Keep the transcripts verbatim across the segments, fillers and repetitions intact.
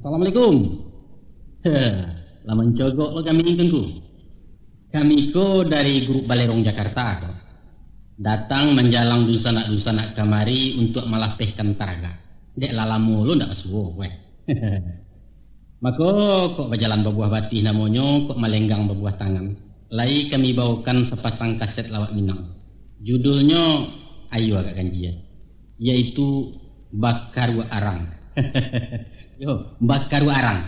Assalamualaikum. Heh, lah mancogok lo kami, Tuanku. Kami ko dari Grup Balerong Jakarta ko. Datang manjalang dunsanak-dunsanak kamari untuak malapehkan taragak. Dek lah lamo lo ndak basuo, weh. Mako, kok bajalan babuah batih namonyo, kok malenggang babuah tangan. Lai kami bawokan sapasang kaset lawak Minang. Judulnyo, ayo agak ganjia, yaitu Bakaruak Arang. Yo, Bakaruak Arang.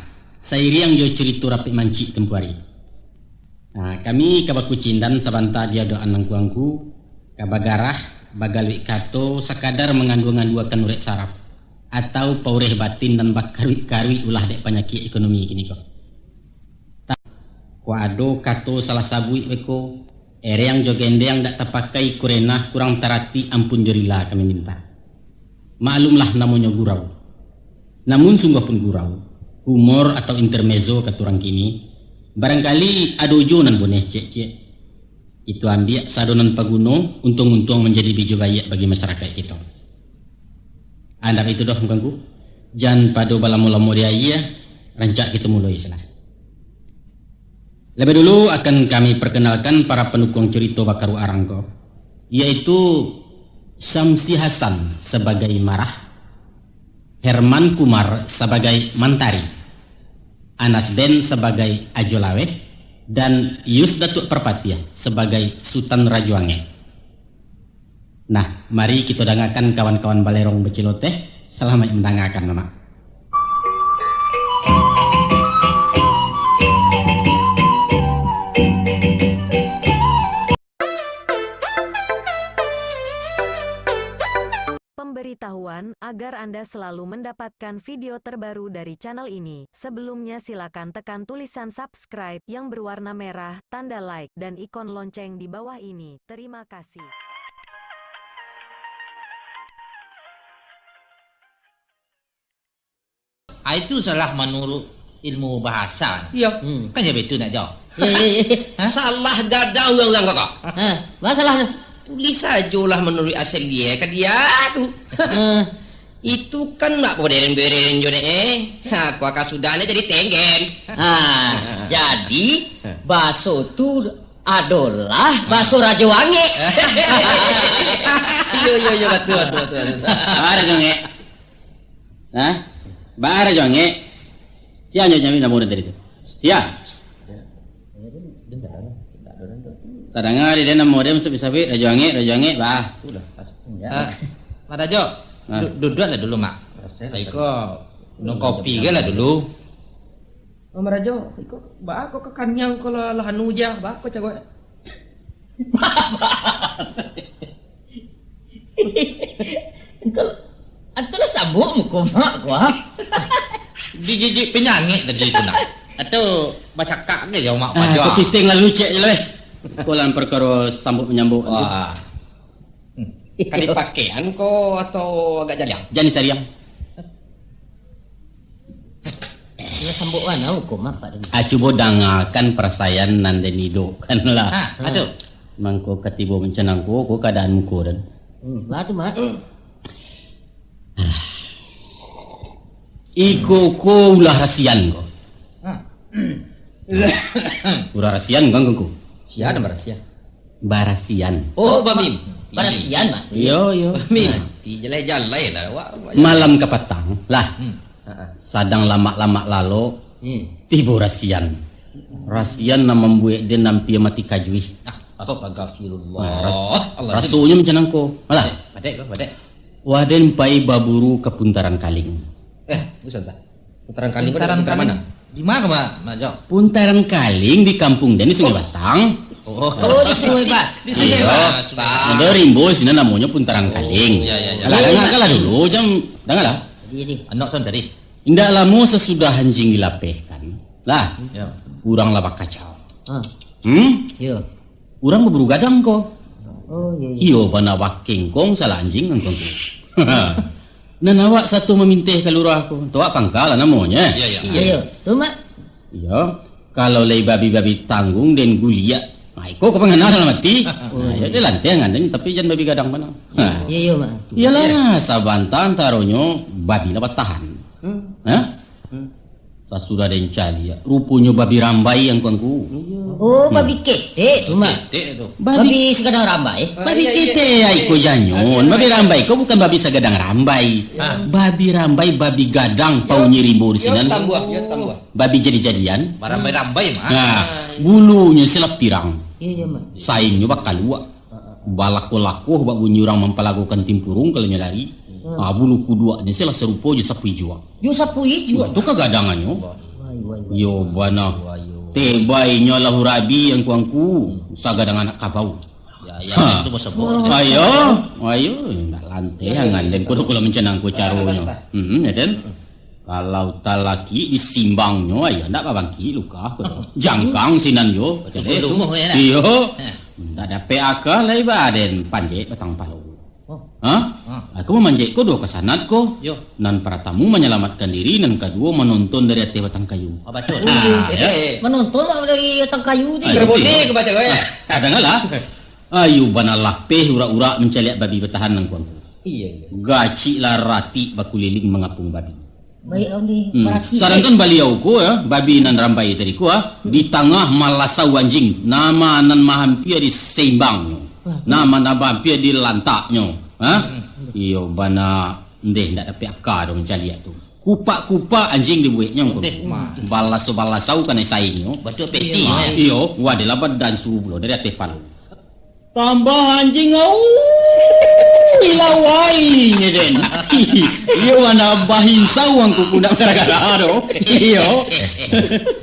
Sairiang jo curito Rapek Mancik tempo ari. Nah, kami ka bakucindan sabanta di adokan angku-angku, ka bagarah, bagaluik kato, sakadar mangandua-nganduakan urek saraf, atau paureh batin nan bakaruik-karuik ulah dek panyakik ekonomi kini ko. Ta-, kok ado kato salah sabuik beko, ereang jo gendeang dak tapakai, kurenah kurang taratik, ampun jo rila kami minta. Maklumlah namonyo gurau. Namun sungguah pun gurau, humor atau intermezzo kato urang kini, barangkali ado juo nan boneh ciek-ciek. Itu ambiak sado nan paguno, untuang-untuang manjadi bijo baiak bagi masarakaik kito. Andak itu doh, Ngku. Jan pado balamo-lamo di aia, rancak kito muloi salah. Labiah dulu akan kami perkenalkan para pandukuang curito Bakaruak Arang ko, yaitu Syamsi Hasan sabagai Marah, Herman Kumar sabagai Mantari, Anas Ben sabagai Ajo Laweh, dan Yus Datuak Parpatiah sabagai Sutan Rajo Angek. Nah, mari kito dangakan kawan-kawan balerong baciloteh. Salamaik mandangakan, Mamak. Pemberitahuan, agar Anda selalu mendapatkan video terbaru dari channel ini, sebelumnya silakan tekan tulisan subscribe yang berwarna merah, tanda like, dan ikon lonceng di bawah ini. Terima kasih. Ah, itu salah manurut ilmu bahasa. Iyo. Hmm. Kan ya betul nak jawab. Ye, ye, ye. Hah? Salah gadang urang-urang kau. Ha, ba salah tu. Tulis sajolah manurut asal dia ka dia tu. Ha. Itu kan nak bereren-bereren jo dek, eh. Ha, kau ka sudah ni jadi tenggen. Ha, jadi baso tu adolah baso Rajo Angek. Iyo, iyo, iyo, betul, betul, betul, betul. Ba Rajo Angek. Hah? Ba Rajo Angek. Sia nyo nyambi namo den tadi tu. Sia. Tadanga di den namo den masuak bisawik, Rajo Angek, Rajo Angek, bah. Ah, Mak Rajo, ah, du-, duduaklah dulu, Mak. Iko minum kopi ke lah dulu. Oh, Mak Rajo, iko baa kok kakaniang ko lah, lah anu ja, baa kok cagok. Engkau, atau lah sabuk muko mak ko, ah? Digigit penyangik tadi tu, nak. Atau bacakak ke yo, Mak? Ah, Pajo, kopi ah. Sting lah dulu, cek je lah, eh. Ko lah perkara sambut menyambut tu. Wah. Hmm. Ka dipakaian ko atau agak jaliang? Jan disariang. Lah sambok bana muko mak, Pak, tadi. Ah, cubo dangakan parasaian nan den iduikkan lah. Ha, ha tu. Mangko ka tibo macam nangko, ko kaadaan muko den. Hmm, baa tu, Mak? Alah. Iko ko ulah rasian ko. Ha. Ulah rasian kan, Ngku? Sia nan barasian? Barasian. Oh, Bamim. Barasian, Mak. Iyo, iyo. Bamim. Jalai-jalai lah awak. Malam kapatang lah. Hmm. Ha, ha. Sadang lamak-lamak lalok, hmm, tibo rasian. Rasian nan mambuek den ampia mati kajuih. Ah, astagfirullah. Nah, ras-, rasonyo macam nangko. Alah. Padek, padek, padek. Wah, den pai baburu ka Puntaran Kaling. Eh, bukan dah. Puntaran Kaling. Puntaran Kaling. Di mana, Mak, Mak Jo? Puntaran Kaling di kampung den di Sungai Batang. Oh, di Sungai Batang. Di Sungai Batang. Iyo. Ado rimbo sinan namonyo Puntaran Kaling. Oh, iya, iya, iya. Alah, dangakanlah dulu, jan, dangalah. Jadi, jadi. Anak son tadi. Indak lamo sasudah anjing dilapehkan, lah, yo, urang lah bakacau. Ah. Hmm? Yo. Urang baburu gadang ko. Oh, iyo, iyo. Iyo, bana bakengkong, salah anjing nangkong ko. Nan awak sato maminteh ka lurah ko. Tu awak pangka lah namonyo. Iyo, iyo. Iyo, iyo. Tu, Mak. Iyo. Kalau lai babi-babi tangguang den guliak, nah, iko ko pangana lah mati. Oh. Nah, yo, den lanteh ngan den, tapi jan babi gadang bana. Ha. Iyo, iyo, Mak. Iyolah, sabanta antaronyo babi lah batahan. Hmm. Hah? Hmm. Pasudah den caliak, ruponyo babi rambai angku-angku. Oh, babi ketek tu, Mak. Ketek tu. Babi Babi sagadang rambai. Babi ketek ai ko janyo. Babi rambai ko bukan babi sagadang rambai. Ah. Babi rambai, babi gadang, paunyi rimbo di sinan. Tambuah, yo tambuah. Babi jadi-jadian. Barambai-rambai, Mak. Nah, bulunyo silap pirang. Iyo, iyo, Mak. Sainnyo bakaluak. Balako-lako bak bunyi urang mampalagokan timpuruang kalau nyo lari. Hmm. Ah, bulu kuduaknyo se lah sarupo jo sapu ijuak. Jo sapu ijuak? Tu kagadangannyo. Wai, wai, wai. Yo, bana. Wai, yo. Tebainyo alah urabi angku-angku, sagadang anak kabau. Ya, ya, Ha. itu masa Ayo, ayo, ndak lanteh angan den, kudu kula mancanang ku caronyo. Hmm, ya den. Kalau talakik disimbangnyo, ayo ndak babangkik luka, kudu. Jangkang sinan yo, Betul, betul tu. Lumuh, ya, nak? Iyo. Ha. Ndak dapek aka lai ba den panjek batang palo. Oh. Ha? Ha. Aku mamanjek ko duo kasanat ko. Yo. Nan paratamu manyalamatkan diri, nan kaduo manonton dari ateh batang kayu. Ah, batul. Ah, ya. Manonton mak dari batang kayu tu. Ah, Terboneh ke baca kau, ya? Ah, dangalah. Ayo bana lapeh urak-urak mancaliak babi batahan nang kuang tu. Iya, iya. Gacik lah ratik bakuliling mangapung babi. Baik, Om, di Hmm. perhati. Sadangkan baliau ko, ya, babi nan rambai tadi ko, ah, di tangah malasau anjing, nama nan mahampia di seimbangnyo, Wah. nama nan mahampia di lantaknyo, ha? Hmm. Iyo, bana, ndeh, ndak dapek aka doh mancaliak tu. Kupak-kupak anjing dibueknyo ko. Ndeh, mah. Balasau-balasau kanai sainnyo. Batua peti, Iyo. eh. Iyo, wadelah badansu pulo dari ateh palo. Tambah anjing, au, ilawai, nyo den. Iyo, mana bahinsau angku pundak gara-gara tu. Iyo.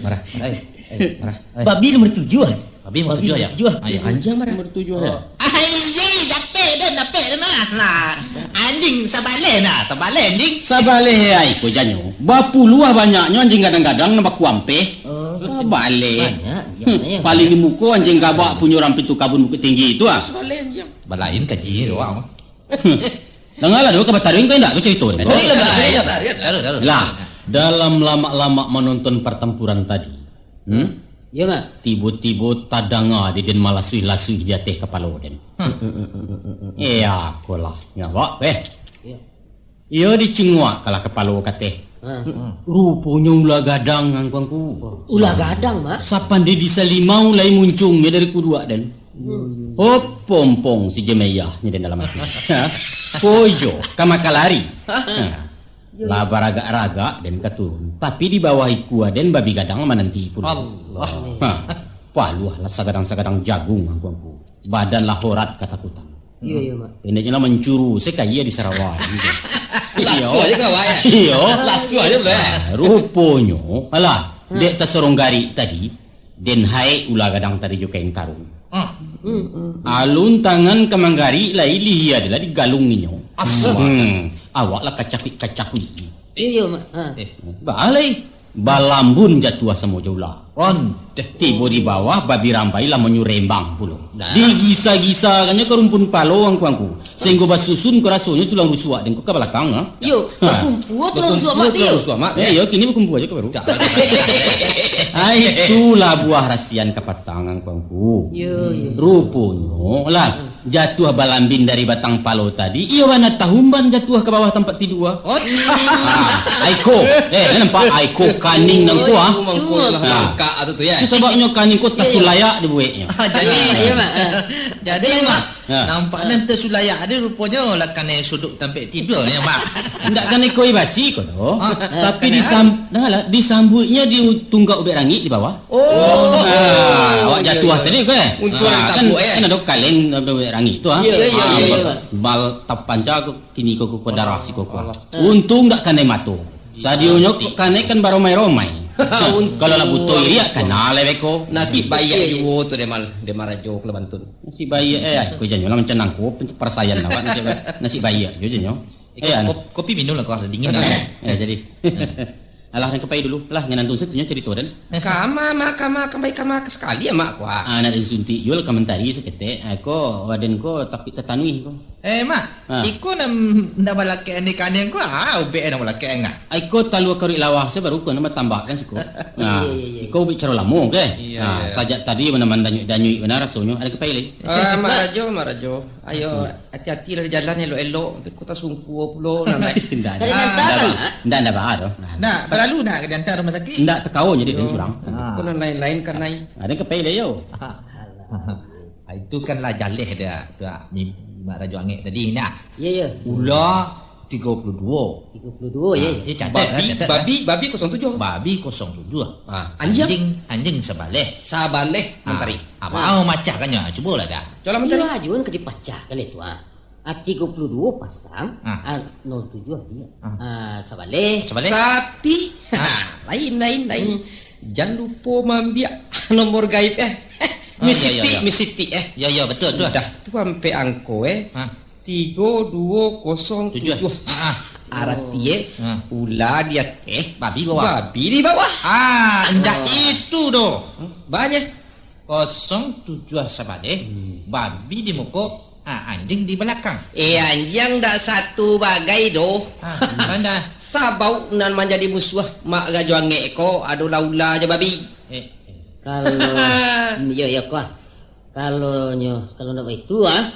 Marah. Ai, ai, marah. Ai. Babi nomor tujuh, ah. Babi nomor Babi tujuh, ya? nomor tujuh, ah. Ai, anjing marah. Nomor tujuh, ya? Oh. Ai, ye, dapek den, dapek den, nah. Nah. Anjing sabaleh, nah. Sabaleh, anjing. Sabaleh, ai, ko janyo. Bapuluah banyaknyo anjing gadang-gadang nan bakuampeh. Oh. Sabaleh. Banyak, Hmm, ya, paling ya. di muko anjing gabak punyo urang Pintu Kabun Bukittinggi tu, ah. Balain kaji doang. Dangalah dulu, ka bataruih ko indak, ko carito ni. Taruih lah, Mak. Taruih, taruih, taruih. Lah, dalam lamak-lamak manonton partampuran tadi, hmm? Iyo, Mak. Tibo-tibo tadanga di den malasuih-lasuih di ateh kapalo den. Hmm. Iyo, ko lah. Nyo, awak, eh. Iyo. Iyo, dicinguak kalah kapalo ka ateh. Ha. Ruponyo ulah gadang, angku-angku. Ulah gadang, Mak? Sapandai di salimau lai muncuang nyo dari kuduak den. Hmm. Oh, pompong si Jemeyah nyo den dalam ati. Ha? Kojo, ka makalari. Ha. Lah baragak-ragak den ka turun. Tapi di bawah ikua den babi gadang mananti pulo. Allah. Ha. Paluah lah sagadang-sagadang jagung, angku-angku. Badan lah horat katakutan. Iyo, iyo, Mak. Pendeknyo lah mancuru, sakaia di sarawa. Lasuah je kau, Mak, ya? Iyo. Lasuah je, Mak. Ah, ruponyo, alah, Hmm. dek tasorong garik tadi, den haek ulah gadang tadi jo kain karung. Hmm. Hmm, hmm. Alun tangan ka manggarik lai, lihia adalah digalung inyo. Asa. Hmm. Awak lah kacakuik-kacakuik. Iyo, iyo, Mak. Ha. Eh. Baa lai. Balambun jatuah samo jo ular. Ondeh. Tibo di bawah, babi rambai lah manyurembang pulo. Nah. Digisa-gisakannyo ka rumpun palo angku-angku. Sahinggo basusun ko rasonyo tulang rusuak den ko ka balakang, ha? Iyo, Ha. bakumpua tulang rusuak, Mak, Bakumpua tu, tulang yo. rusuak, Mak. Eh, iyo, kini bakumpua ajo ka baru. Dah. Ah, itulah buah rasian kapatang angku-angku. Iyo, iyo. Ruponyo lah, Jatuah balambin dari batang palo tadi, iyo bana tahumban jatuah ka bawah tampat tidua. Oh. Ah, aiko. Eh, nampak aiko kaning nan ko, ah. Mangko lah Ah. bangkak tu, tu, ya. Itu sababnyo kaning ko tasulayak dibueknyo. Ah, jadi, Ah, iya, Mak. Ah. jadi, Iya, Mak, Mak. Ah. nampak nan tasulayak tadi ruponyo lah kanai suduk tampek tidua, ya, Mak. Indak kanai koi basi ko doh. Ah. Tapi Kanai disam-, dengarlah, disambuiknyo di tunggak ubek rangik di bawah. Oh. Ah, awak jatuah tadi ko, eh? Untuang Ah, kan, tabuk, eh? kan ado kaleng, ado rangik tu, ah. Iya, iya, Ah, iya, iya. bal tapanca ko kini ko, ko darah si koko. Allah. Untung dak kanai mato. Sadionyo ko kanai kan baromai-romai. Untung. Kalau lah buto iriak, kana lai beko. Nasib baiak juo tu, Demal, Demal Rajo Kelebantun. Nasib baiak, eh, ko janyo lah mancanang ko, parasaian awak nasib, nasib baiak juo janyo. Eh, Eh, anu. kop-, kopi minum lah, kau rasa dingin lah. Eh, jadi. Alah, den ka pai dulu. Lah, ngan antun satunyo carito den. Kama, ma, kama, kambai kama, sakali ya, Mak, kuah. Ah, nak den suntik juo lah ka mantari saketek. Ah, ko, waden ko, tapi tatanuih ko. Eh, Mak, Ha. iko nan ndak balakek ni kaneng ko, ah, ubek nan balakek ngah. Ah, iko talua karuik lawa se baru ko nan batambah kan siko. Nah, Iya, iya, iya. iko ubek caro lamo ke? Iya, Nah, iya. sajak tadi bana mandanyuik-danyuik bana rasonyo. Ada kepai lai? Ah, Mak Rajo, Mak Rajo. Ayo, Hmm. hati-hati lah di jalan, elok-elok. Sampai kota sungkua pulo, nan Indak, Dari indak, Nanta indak, kan, ba-, Mak? indak, indak baa tu. Nah, balalu nak ka diantar rumah sakit? Indak, takao jadi den Yo. surang. Ah. Ko nan lain-lain kan, Nai. Ada kepai lai yo. Ah, itu kan lah jaleh dah, dah mimpi Mak Rajo Angek tadi, nah. Iya, iya. Ula tigo puluh duo. Tigo puluh duo, ya, Ah, ya. ya, catat lah, Babi, catat lah. babi, babi kosong tujuh. Babi kosong tujuh. Ah, anjing? Anjing, anjing sabaleh. Sabaleh, Ah, Mantari. apa Ah. au macah kan, ya? Cubolah dah. Cubolah, Mantari. Iya, Jun, ka dipacahkan itu, ah. Ah, tigo puluh duo pasang, Ah. ah, nol tujuh dia. Ah. Ah, sabaleh. Sabaleh. Tapi, Ah. ha, lain, lain, lain. Hmm. Jan lupo maambiak nomor gaib, eh. Eh, Oh, iya, iya, misitik, iya. misitik, eh. Ya, ya, betul tu. Sudah tu ampek angko, eh. Ha. Tigo duo kosong tujuh. Tujuh. Ha, ha. Arati, eh, Ha. ula di ateh, Babi bawah. babi di bawah. Ah, indak Oh. itu doh. Hmm, banyak. Kosong tujuah sabaleh, Hmm. babi di muko, ah, anjing di balakang. Eh, anjing dak satu bagai doh. Ah, bukan dah. Sabab nan manjadi musuah Mak Rajo Angek ko adolah ula jo babi. Eh, eh. Kalau, yo, yo, ko ah. Kalau nyo, kalau ndak baitu, ah,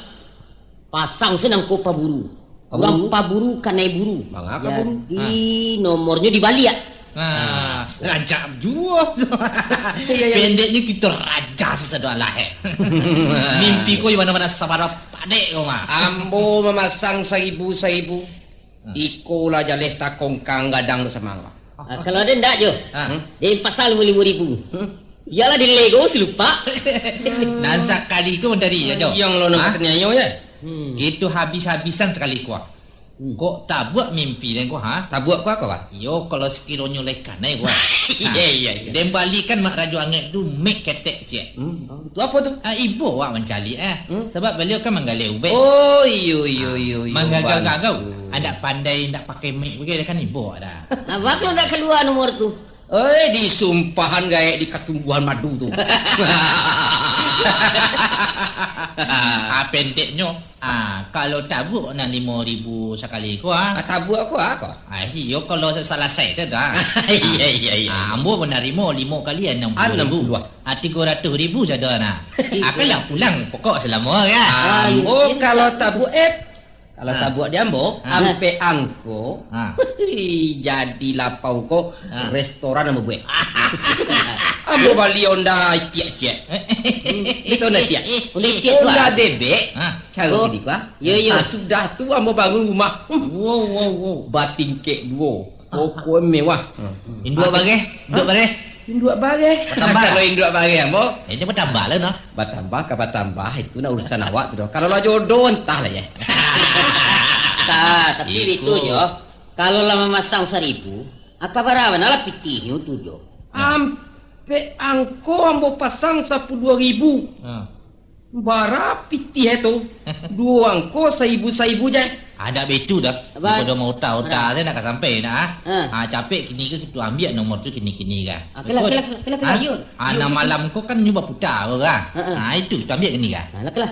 pasang se nangko paburu. Urang Paburu? paburu kanai buru. Manga paburu? Jadi, Ha. nomornyo dibaliak. Nah, Ha. rancak juo. Iya, iya. Pendeknyo kito raja sasado alah, eh. Mimpi ko di mano-mano sabana padek ko mah. Ambo mamasang saribu-saribu. Hmm. Iko lah jaleh takongkang gadang basamang. Ah, kalau ado ndak, Jo? Ah. Hmm? Di pasar limo-limo ribu. Hmm? Iyolah di lego silupak. Nan sakali ko dari, ya, Jo? Yang lo nak Ha? katanya, yo, ya? Hmm. Itu habis-habisan sakali ko. Hmm. Kok tabuak mimpi den ko, ha? Tabuak ko ako, Pak? Iyo, kalau sakironyo lai kanai ko. Iya, iya, iya. Den balikan Mak Rajo Angek tu mik ketek ciek. Hmm, itu apo tu? Ah, ibo awak mancaliak, eh. Hmm? Sabab baliau kan manggaleh ubek. Oh, iyo, iyo, Ah, iyo, iyo, manggagau-gagau. Bantu. Andak pandai, andak pakai mik bagai, kan ibo awak dah. Nah, baa tu ndak kalua nomor tu? Oi, disumpahan gaek di katumbuhan madu tu. Ah, pendeknyo, ah, kalau tabuak nan limo ribu sakali ko, ah. Ah, tabuak ko, ah, ko? Ah, iyo, kalau salasai tu dah. Iya, iya, iya. Ah, ambo manarimo limo kali anam puluah ribu. Anam puluah. Ah, tigo ratuih ribu sajo nah. Tigo. Ah, kan lah pulang pokok salamo kan. Ah, ambo mungkin kalau sa- tabuak, eh, Kalau Ah. tabuak di ambo, Ah. ampek angko, Ah. jadi lapau ko, Ah. restoran ambo buek. Ambo bali Honda itiak ciek. Eh, eh, Hmm, eh, itu Honda eh, itiak. eh, Honda eh, itiak tu, Honda ah. bebek, Ah. caro Oh. kini ko, ah. Yo, yo. Ah, sudah tu ambo bangun rumah. Hmm. Wow, wow, wow. Batingkek duo. Pokok mewah. Hmm. Induak Ah, bareh, induak bareh. Induak bareh. Batambah. Kalau induak bareh ambo. Eh, dia batambah lah, noh. Batambah ka batambah, itu nak urusan awak tu doh. Kalau lah jodoh, entahlah, ya. Ta, tapi Iko. itu, Jo. Kalau lah mamasang saribu, apa bara bana lah pitihnyo tu, Jo? Nah. Ampek angko ambo pasang sapuluah ribu. Ha. Bara pitih e tu? Duo angko saibu-saibu je. Ah, ndak baitu doh. Apa? Bukan doh mauta-uta Apa? Sajo nak ka sampai nak, ah. Ha. Ah, capek kini ko kito ambiak nomor tu kini-kini ka. Ah, kela, Betul. kela, kela, kela. Ha? Iyo. Ah, Iyo, nan betul. malam ko kan nyo baputa ko ka. Ha, ha. Ah, itu kito ambiak kini ka. Ah, lah, kela.